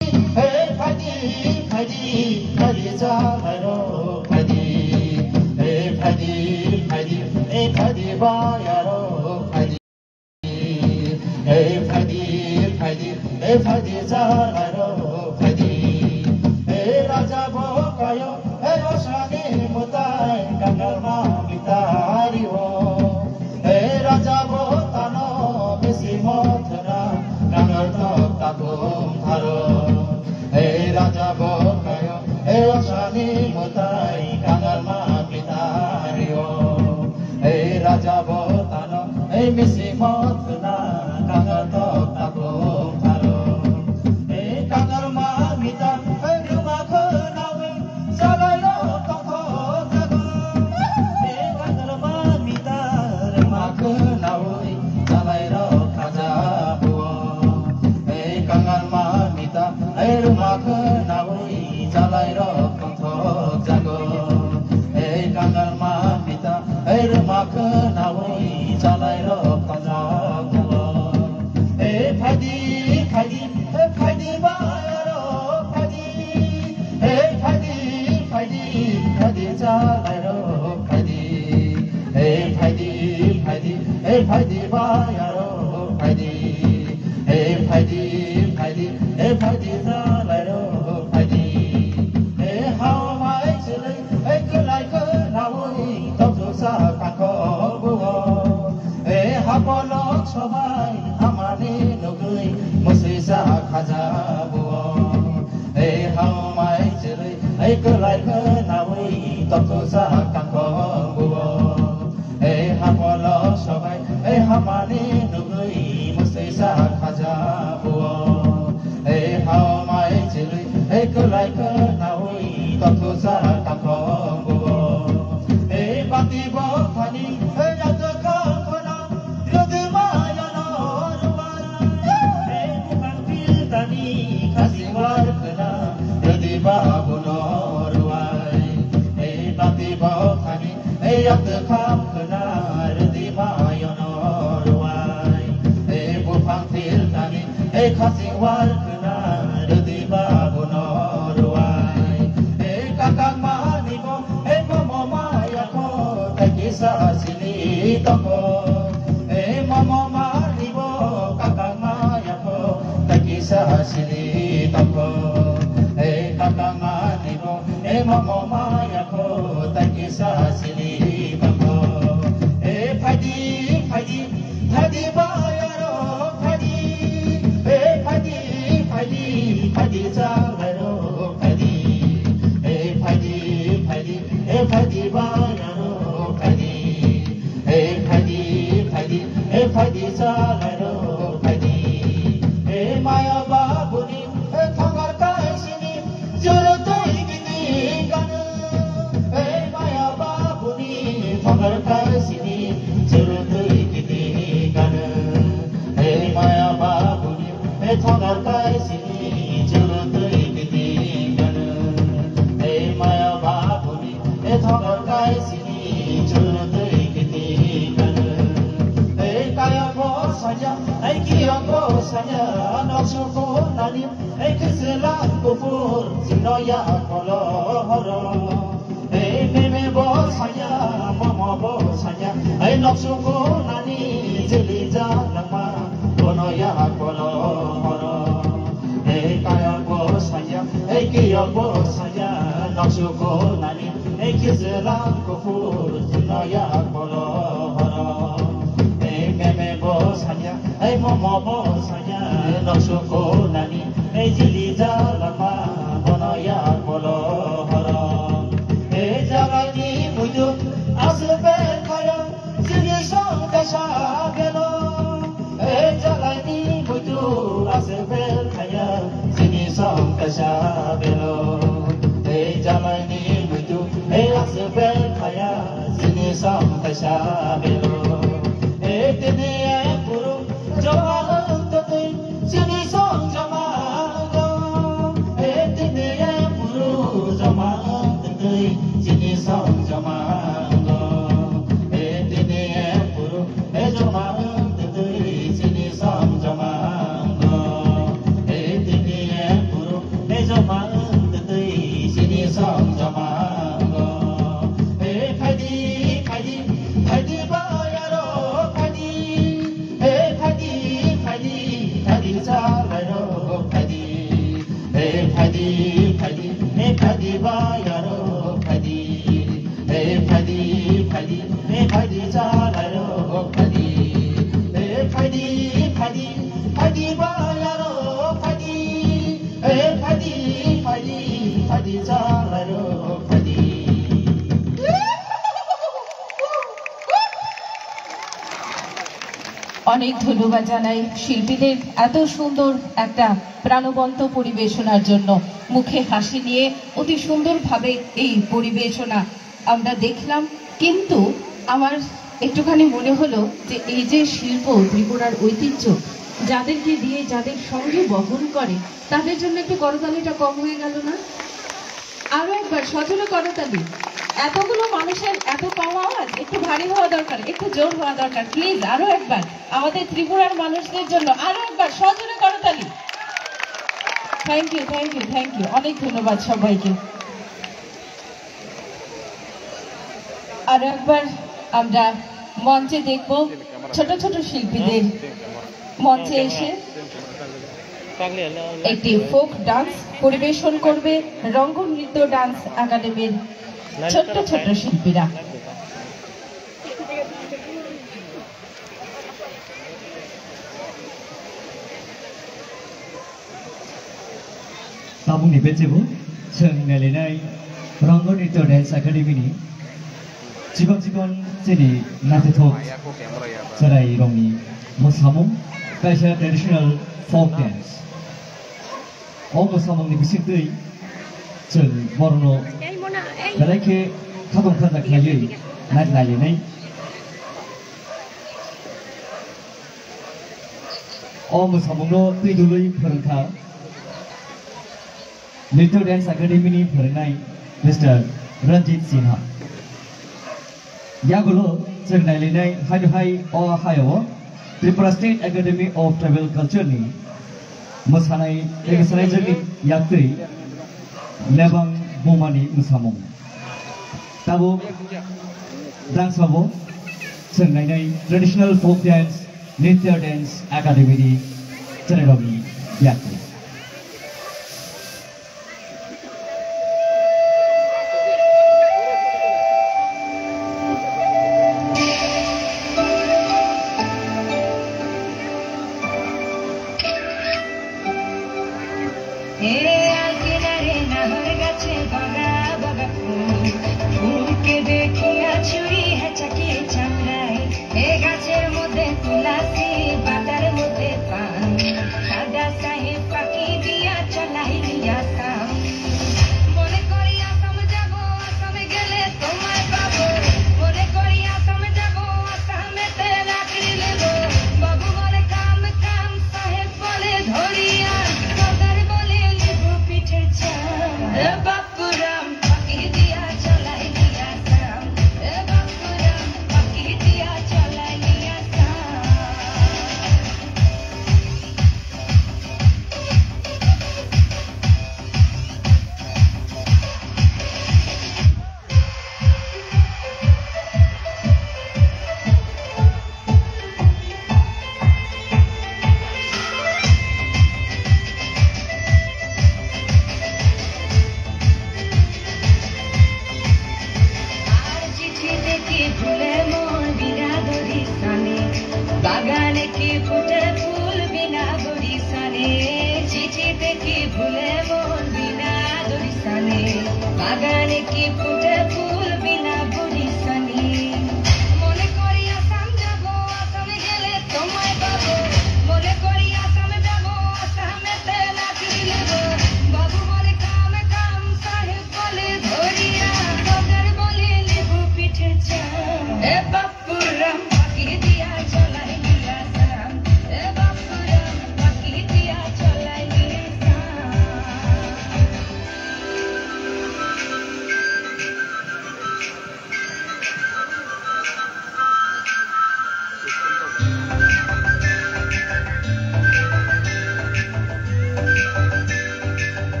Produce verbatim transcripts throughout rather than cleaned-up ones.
Hey, phaidi, phaidi, phaidi, chalairok, phaidi. Hey, phaidi, phaidi, hey, phaidi, bayarok, phaidi. Hey, phaidi, phaidi, hey, phaidi, chalairok, phaidi. Hey, raja bo kayo, hey, osani mutai, kangalma mitari o. Hey, raja bo tano, bisi mothra, kangal tok takung tharo. Hey, raja bo kayo, hey, osani mutai, kangalma mitari o. Hey, raja bo tano, hey, misi mothuna, kangal tok takung tharo. Hey, kangalma mita, hey, ruma khnawi, salairok tongthok jago. Hey, kangalma mita, ruma khnawi, salairok khajabu o. Hey, kangalma mita, hey, ruma khnawi, salairok tongthok jago. Hey, kangalma mita, hey, ruma khnawi, salairok tongthok jago. Hey, phaidi, phaidi, hey, phaidi, bayarok, phaidi. Hey, phaidi, phaidi, phaidi, chalairok, phaidi. Hey, phaidi, phaidi, hey, phaidi, bayarok, phaidi. Hey, phaidi, phaidi, hey, phaidi, chalairok, phaidi. Hey, hao mai chwlwi, hey, kwlai khnawi, toksa kakhok buo. Hey, hapolok sobai, hamani nugwi, musisa khajabuo. Hey, hao mai chwlwi, hey, kwlai khnawi, toksa kakhok buo. Ei hapolok sobai, ei hamani nugwi musisa khajabuo. Ei hao mai chilwi, ei kwlai khnawi toksa kakhokbuo. Ei bati bokhani, ei yakwkham khna, rwdima yono rwbai. Ei bukhang piltani khasiwar khna, rwdiba buno rwbai. Ei bati bokhani, ei yakwkham khna rwdiba yono rwbai. Ei buphang piltani, ei khasiwar khna rwdiba buno rwbai. Ei kakangmani bo, ei momo maya kho, tei kisa sini tongo. Ei momo mani bo, kakangmaya kho, tei kisa sini tongo. Ei kakangmani bo, ei momo maya kho, tei kisa sini tongo. Ei phaidi, phaidi, phaidi bayaro phaidi. Ei phaidi, phaidi, phaidi chalairo phaidi. Ei phaidi, phaidi, ei phaidi bayaro phaidi. Ei phaidi, phaidi, ei phaidi chalairo phaidi. Ei maya babuni, ei thangar kaisini, churutwi gini gano. Ei maya babuni, thangar kaisini, churutwi gini gano. Ei maya babuni, ei thangar kaisini, churutwi gini gano. Ei maya babuni, ei thangar kaisini, churutwi gini gano. Ei kaya bo saya, ei kiya bo saya, noksuko nani, ei khesela kufur, sinoya kolo horo. Ei meme bo saya, momo bo saya, ei noksuko nani, jeli ja langma, bono ya kolo horo. Ei kaya bo saya, ei kiya bo saya, noksuko nani, ei khesela kufur, sinoya kolo horo. Ei meme bo saya, ei momo bo saya, noksuko nani, ei jili jalama, bono ya kolo horo. Ei jalani muitu, aswk ber khaya, chini song kaisa belo. Ei jalani muitu, aswk ber khaya, chini song kaisa belo. Ei jalani muitu, ei aswk ber khaya, chini song kaisa belo. Ei tini e puru joma wng twtwi, chini song joma wngo. Ei tini e puru joma wng twtwi, chini song joma wngo. Ei tini e puru, ei joma wng twtwi, chini song joma wngo. Ei tini e puru, Hey, phaidi, phaidi, hey, phaidi, bayaro, phaidi. Hey, phaidi, phaidi, hey, phaidi, chalaro, phaidi. Hey, phaidi, phaidi, phaidi, bayaro, phaidi. Hey, phaidi, phaidi, phaidi, chalaro, phaidi. অনেক ধন্যবাদ জানাই শিল্পীদের এত সুন্দর একটা প্রাণবন্ত পরিবেশনার জন্য। মুখে হাসি নিয়ে অতি সুন্দরভাবে এই পরিবেশনা আমরা দেখলাম। কিন্তু আমার একটুখানি মনে হলো যে এই যে শিল্প, ত্রিপুরার ঐতিহ্য, যাদেরকে দিয়ে, যাদের সঙ্গে বহন করে, তাদের জন্য একটু করতালিটা কম হয়ে গেল না? আরো একবার সজোরে করতালি। এতগুলো মানুষের এত কম আওয়াজ, একটু ভারী হওয়া দরকার, একটু জোর হওয়া দরকার। প্লিজ, আরো একবার আমাদের ত্রিপুরার মানুষদের জন্য আরো একবার সজোরে করতালি। Thank you, thank you, thank you. অনেক ধন্যবাদ সবাইকে। আরো একবার আমরা মঞ্চে দেখব ছোট ছোট শিল্পীদের মঞ্চে এসে একটি ফোক ডান্স পরিবেশন করবে রঙ্গ নৃত্য ডান্স একাডেমির ছোট্ট ছোট্ট শিল্পীরা। Tabukni bechebo chwng nailainai Rango Nritya Dance Academy ni chikon chikon chini naithothok chwrairokni mwsamung kaisa traditional folk dance. O mwsamungni bisingtwi chwng borokno belai khe khatong khaja khlaiwi nai-, nailainai. O mwsamungno twi dului phwrwngkha Little Dance Academy ni phwrwngnai Mister Ranjit Sinha. Yagulo chwng nailainai haino hai o hayao Tripura State Academy of Tribal Culture ni mwsanai tei mwsanaijwkni yaktwi lebang bumani mwsamung. Tabuk dangsabo chwng nainai traditional folk dance, nritya dance academy ni chwrairokni yaktwi.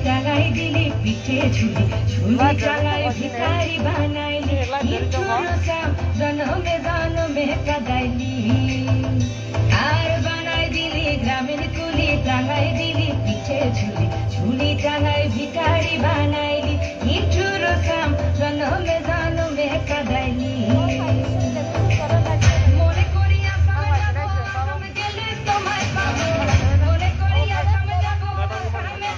টাঙাই দিলি পিঠে ঝুলি, ঝুলি টাঙাই ভিখারি বানাইলি, নিঠুর শ্যাম জনমে জনমে কাদাইলি। আর বানাই দিলি গ্রামীণ কুলি, টাঙাই দিলি পিঠে ঝুলি, ঝুলি টাঙাই ভিখারি বানাইলি, নিঠুর শ্যাম জনমে জনমে কাদাইলি। মনে করি আসামে যাবো, আসামে গেলে তোমায় পাবো। মনে করি আসামে যাবো, আসামে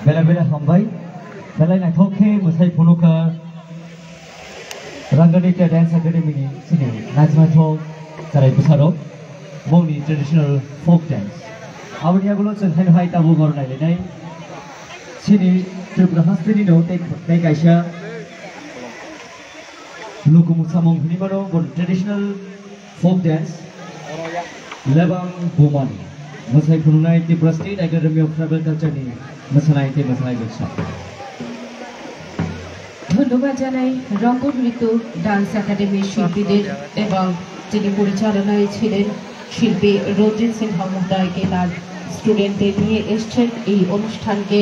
Bela bela hambai. Belai naithok khe mwsai phunukha Ranganitya Dance Academy ni chini naisingnaithok chwrai bwsarok bongni traditional folk dance. Aboni yagulo chwng haino hai tabuk oro nailainai. Chini Tripura hasteni no tei, tei kaisa Luku mwsamung hinwi mano, bo traditional folk dance, Lebang Bumani. Mwsai phunuknai Tripura State Academy of Tribal Culture ni mwsanai tei mwsanai baksa. ধন্যবাদ জানাই রঙ্গ নৃত্য ডান্স একাডেমির শিল্পীদের এবং যিনি পরিচালনায় ছিলেন শিল্পী রঞ্জিত সিনহা মহোদয়কে, তার স্টুডেন্টদের নিয়ে এসছেন এই অনুষ্ঠানকে।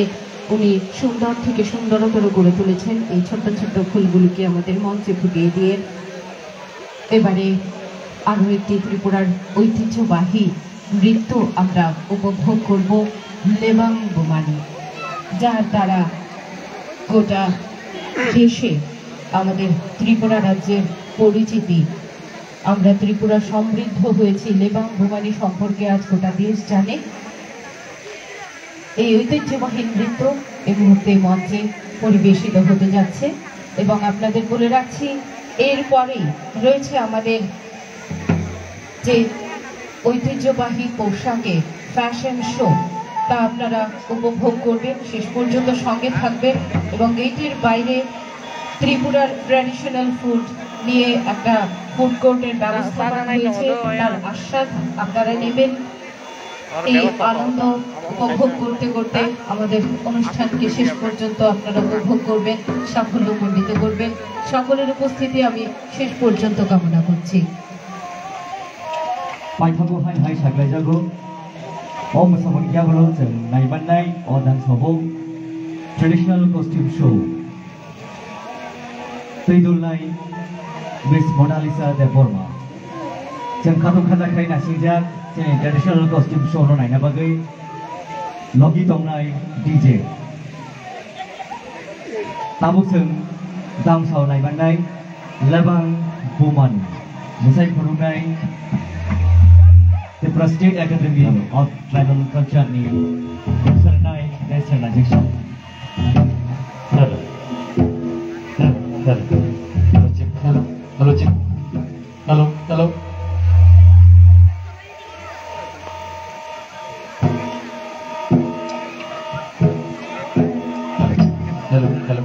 উনি সুন্দর থেকে সুন্দরতর করে তুলেছেন এই ছোট্ট ছোট্ট ফুলগুলিকে আমাদের মঞ্চে ফুটিয়ে দিয়ে। এবারে আরও একটি ত্রিপুরার ঐতিহ্যবাহী নৃত্য আমরা উপভোগ করব, লেবাং বোমানি, যার দ্বারা গোটা দেশে আমাদের ত্রিপুরা রাজ্যের পরিচিতি। আমরা ত্রিপুরা সমৃদ্ধ হয়েছি লেবাং বোমানি সম্পর্কে আজ গোটা দেশ জানে। এই ঐতিহ্যবাহী নৃত্য এই মুহূর্তে মঞ্চে পরিবেশিত হতে যাচ্ছে এবং আপনাদের বলে রাখছি, এরপরেই রয়েছে আমাদের যে ঐতিহ্যবাহী পোশাকে ফ্যাশন শো, তা আপনারা উপভোগ করবেন, শেষ পর্যন্ত সঙ্গে থাকবেন। এবং গেটের বাইরে ত্রিপুরার ট্র্যাডিশনাল ফুড নিয়ে একটা ফুড কোর্টের ব্যবস্থা করা হয়েছে, তার আস্বাদ আপনারা নেবেন। এই আনন্দ উপভোগ করতে করতে আমাদের অনুষ্ঠানকে শেষ পর্যন্ত আপনারা উপভোগ করবেন, সাফল্যমণ্ডিত করবেন। সকলের উপস্থিতি আমি শেষ পর্যন্ত কামনা করছি। Paithago hai hai saklaijago. O mwsamung yagulo chwng naimannai o dance o traditional costume show. Twidulnai Miss Monalisa Debbarma. Chwng khatung khajak khai naisijak chini traditional costume show no naina bagwi logi tongnai D J. Tabuk chwng damsao naimannai Lebang Bumani. Mwsai phunuknai Tripura State Academy of Tribal Culture ni mwsarnai Rachel Rajesh. Hello. Hello. Hello. Hello, check. Hello. Hello, check. Hello. Hello. Hello, hello.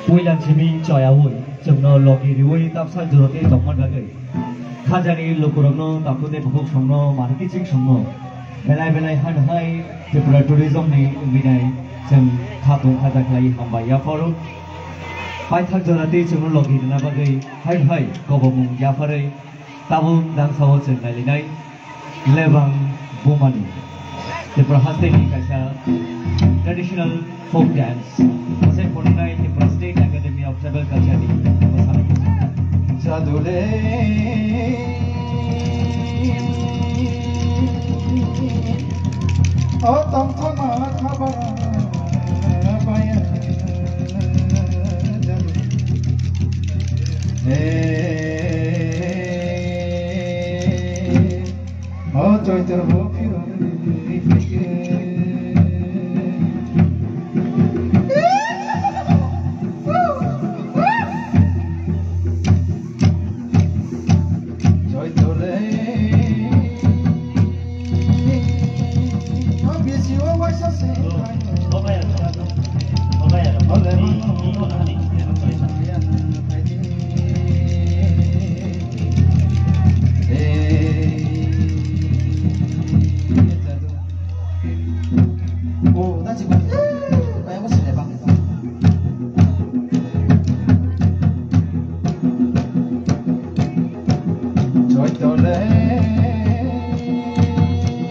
Puila simi choyaui chwngno logi riui tapsa jurotwi tongma bagwi khajani lukurokno takhuk tei bukhuk songno manwi kiching songno belai belai hai hai Tripura tourism ni wngwi nai chwng khatung khaja khlai hambai yapharo paithak jora tei chwngno logi rwna bagwi hai hai kobomung yapharwi tabuk dangsao chwng nailinai. Lebang Bumani, Tripura hasteni kaisa traditional folk dance. Mwsai phunuknai Tripura State Academy of Tribal Culture ni mwsanai. Jadule, o tongthokma khabara baya jadule. Hey. O Choitro bo phirong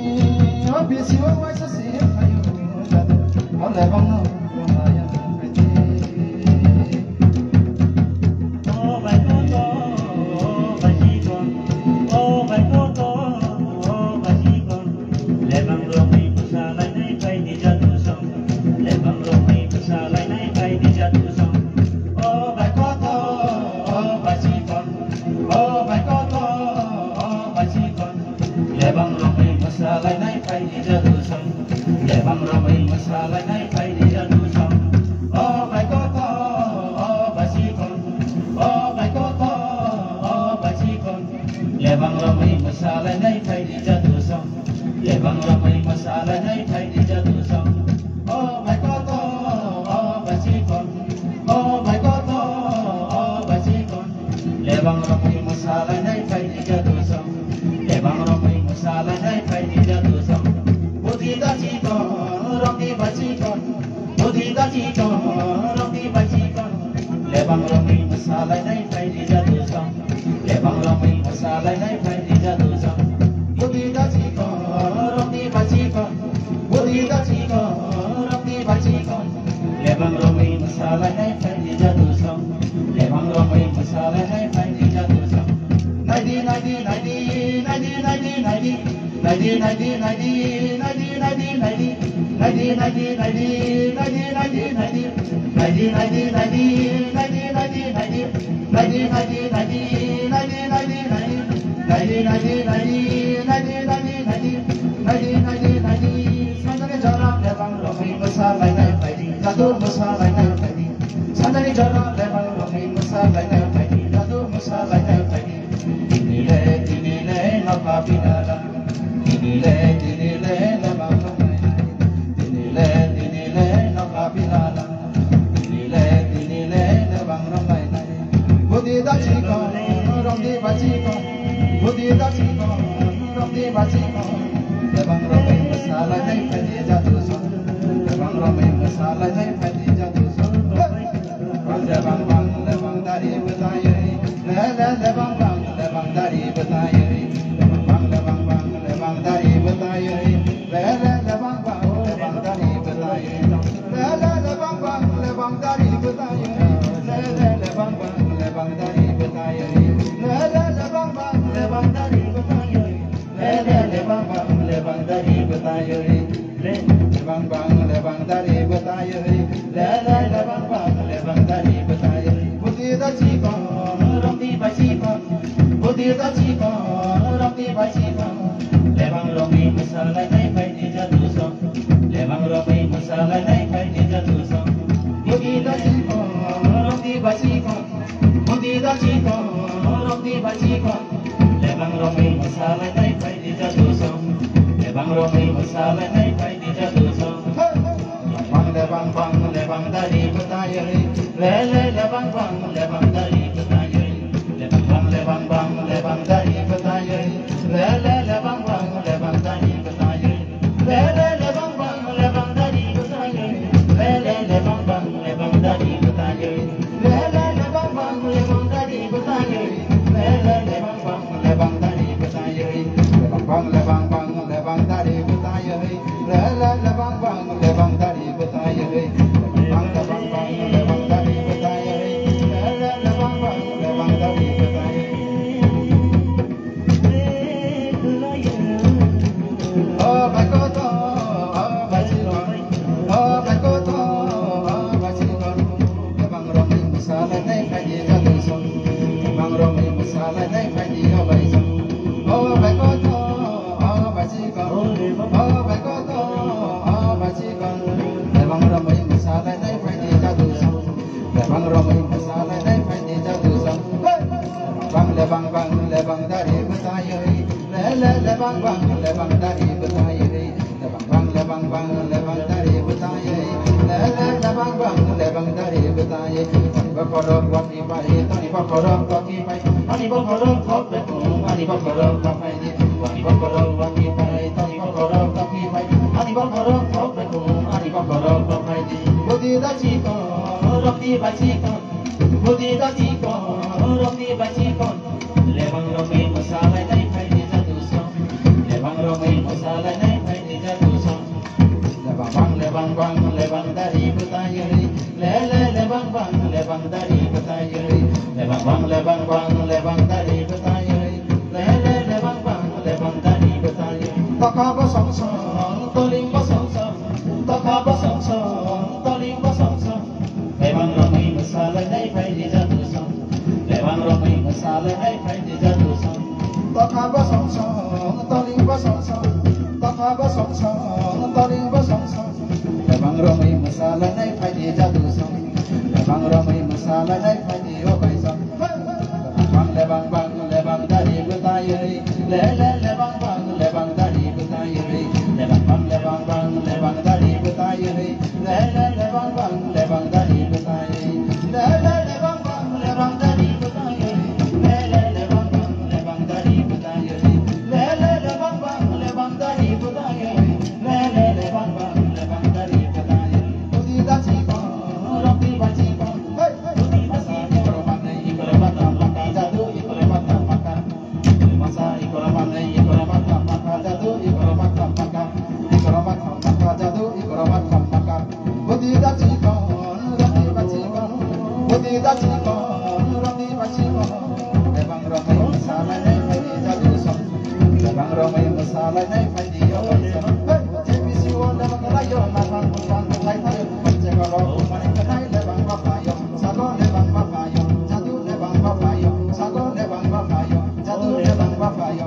Lebang romwi bwsa lainai phaidi jatu song. Lebang romwi bwsa lainai phaidi jatu song. O bai koto, o bai chikon. O bai koto, o bai chikon. Lebang romwi bwsa lainai phaidi jatu song. Lebang romwi bwsa lainai phaidi jatu song. O bai koto, o bai chikon. O bai koto, o bai chikon. Lebang romwi bwsa lainai phaidi jatu song. Lebang romwi bwsa lainai phaidi jatu song. O bai koto, o bai chikon. O bai koto, o bai chikon. Lebang romwi bwsa lainai phaidi jatu song. Lebang romwi bwsa lainai phaidi jatu song. Budi da chikon, romwi bai chikon. Budi da chikon, romwi bai chikon. Lebang romwi bwsa lainai phaidi jatu song. Lebang romwi bwsa lainai phaidi jatu song. Budi da chikon, romwi bai chikon. Budi da chikon, romwi bai chikon. Lebang romwi bwsa lainai phaidi jatu song. Lebang romwi bwsa lainai phaidi jatu song. Naidi, naidi, naidi, naidi, naidi, naidi. Naidi, naidi, naidi, naidi, naidi, naidi. Naidi, naidi, naidi, naidi, naidi, naidi. Naidi, naidi, naidi, naidi, naidi, naidi. Naidi, naidi, naidi, naidi, naidi, naidi. Naidi, naidi, naidi, naidi, naidi, naidi. Naidi, naidi, naidi. Sanjani jora lebang romwi bwsa lainai phaidi. Jatu bwsa lainai phaidi. Sanjani jora lebang romwi bwsa lainai phaidi. Jatu bwsa lainai phaidi. Tini le, tini le, nokha binala. Tini le, tini le, lebang romwi nai. Tini le, tini le, nokha binala. Tini le, tini le, lebang romwi nai. Budi da chikon, romwi bai chikon. Budi da chikon, romwi bai chikon. Lebang romwi bwsa lainai phaidi jatu song. Lebang romwi bwsa lainai phaidi jatu song. Lebang bang, lebang dari bwtaiwi. Le, le, lebang bang, lebang dari bwtaiwi. Lebang bang, lebang bang, lebang dari bwtaiwi. Le, le, lebang bang, lebang dari bwtaiwi. Le, le, lebang bang, lebang dari bwtaiwi. Le, le, lebang bang, lebang dari bwtaiwi. Le, le, lebang bang, lebang dari bwtaiwi. Le, le, lebang bang, lebang dari bwtaiwi. Le, lebang bang, lebang dari bwtaiwi. Le, le, lebang bang, lebang dari bwtaiwi. Budi da chikon, romwi bai chikon. Budi da chikon, romwi bai chikon. Lebang romwi bwsa lainai phaidi jatu song. Lebang romwi bwsa lainai phaidi jatu song. Budi da chikon, romwi bai chikon. Budi da chikon, romwi bai chikon. Lebang romwi bwsa lainai phaidi jatu song. Lebang romwi bwsa lainai phaidi jatu song. Bang lebang bang lebang dari bwtaiwi. Le le lebang bang lebang dari bwtaiwi. Lebang bang lebang bang lebang dari bwtaiwi. Le le lebang bang lebang dari bwtaiwi. Le le lebang bang lebang dari bwtaiwi. Le le lebang bang lebang dari bwtaiwi. Le le lebang bang lebang dari bwtaiwi. Le le lebang bang lebang dari bwtaiwi. Lebang bang lebang bang lebang dari bwtaiwi. Le le lebang bang lebang dari bwtaiwi. Lebang bang lebang bang lebang dari bwtaiwi. Le le lebang bang lebang dari bwtaiwi. O bai koto, Bokhorok wati pai, tani bokhorok wati pai, ani bokhorok thok bekhung, ani bokhorok baphai di, ani bokhorok wati pai, tani bokhorok wati pai, ani bokhorok thok bekhung, ani bokhorok baphai di. Budi da chikon, roti ba chikon, budi da chikon, roti ba chikon, lebang rokni mwsalainai phai di jadu song, lebang rokni mwsalainai phai di jadu song. Lebang bang, lebang bang, lebang dari bwtaiwi. Le le lebang bang, lebang dari bwtaiwi. Lebang bang, lebang bang, lebang dari bwtaiwi. Le le lebang bang, lebang dari bwtaiwi. Tokha bosong song, toling bosong song. Tokha bosong song, toling bosong song. Lebang romwi mwsalainai phaidi jadu song. Lebang romwi mwsalainai phaidi jadu song. Tokha bosong song, toling bosong song. Tokha bosong song, toling bosong song. Lebang romwi mwsalainai phaidi jadu song. Lebang romwi mwsalainai phaidi o bai song. Lebang bang, lebang bang, lebang dari bwtaiwi. Le le lebang bang, lebang dari bwtaiwi. Lebang bang, lebang bang, lebang dari bwtaiwi. Le le lebang bang, lebang dari bwtaiwi. Le le lebang bang, lebang dari bwtaiwi. Le le lebang bang, lebang dari bwtaiwi. Le le lebang bang, lebang dari bwtaiwi. Le le lebang bang, lebang dari bwtaiwi. Budi da chikon, roti ba chikon. Hey, budi da chikon. Ikoro mane, ikoro mata mata jadu, ikoro mata mata. Masa ikoro mane, ikoro mata mata jadu, ikoro mata mata. Ikoro mata mata jadu, ikoro mata mata. Budi da chikon, roti ba chikon. Budi da chikon, roti ba chikon. Lebang romwi mwsalainai phaidi jadu song. Lebang romwi mwsalainai phaidi o bai song. Hey, J B C o lebang laio, mathang bupang khai thaio. Chekalo mani khanai lebang ba phaio. Sago lebang ba phaio. Jadu lebang ba phaio. Sago lebang ba phaio. Jadu lebang ba phaio.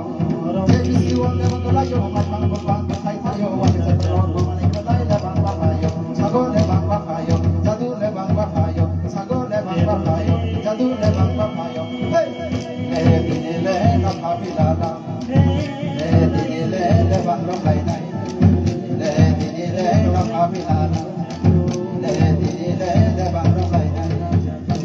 J B C o lebang laio, mathang bupang khai thaio. Wani chekalo mani khanai lebang ba phaio. Sago lebang ba phaio. Jadu lebang ba phaio. Sago lebang ba phaio. Jadu lebang ba phaio. Hey! Le dini le na phabilala. Le dini le lebang rok lainai. Le dini le na phabilala. Le dini le lebang rok lainai.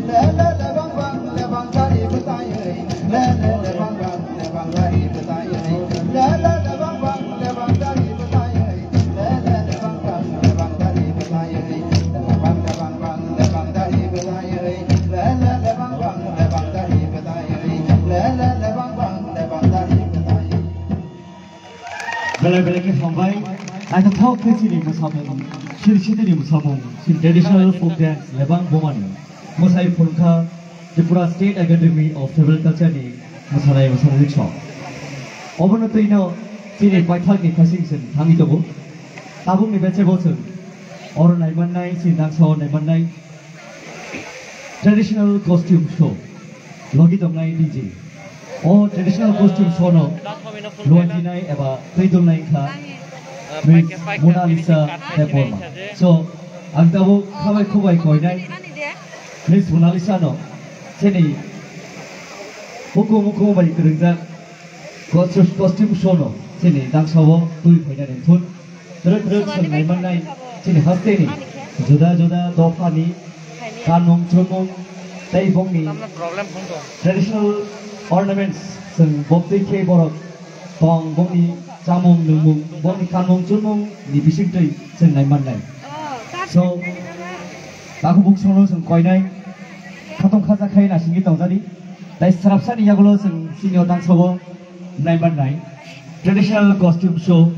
Le le lebang bang lebang dari bwtaiwi. Le le lebang bang lebang dari bwtaiwi. Le le lebang bang lebang dari bwtaiwi. Le le lebang bang lebang dari bwtaiwi. Lebang bang lebang bang lebang dari bwtaiwi. Le le lebang bang lebang dari bwtaiwi. Le le lebang bang lebang dari bwtaiwi. Belai belai khe hambai. Naithothok khe chini mwsamung, chini sitini mwsamung, chini traditional folk dance, lebang bomani. Mwsai phurukha Tripura State Academy of Tribal Culture ni mwsanai mwsamung ni song. Obono twino chini paithak ni khasing sin thangwi tongo. Tabuk ni beche bo chwng oro naimannai, chini dangsa o naimannai traditional costume show. Logi tongnai D J. O traditional costume show no luajinai eba twi dongnai kha Miss Monalisa Debbarma. So, ang tabuk khabai khubai koinai Miss Monalisa no chini hukum hukum bai kwrwngjak costume, costume show no chini dangsa o twi phainani thun. Twrwk twrwk chwng naimannai chini hasteni juda juda dophani kanmung chumung tei bongni traditional ornaments chwng boktwi khe borok tong bongni chamung nwngmung bongni kanmung chumung ni bisingtwi chwng naimannai. So, takhuk bukhuksongno chwng koinai khatong khacha khai nasingwi tongjani. Tei srapsani yagulo chwng chini o dangsa o naimannai traditional costume show.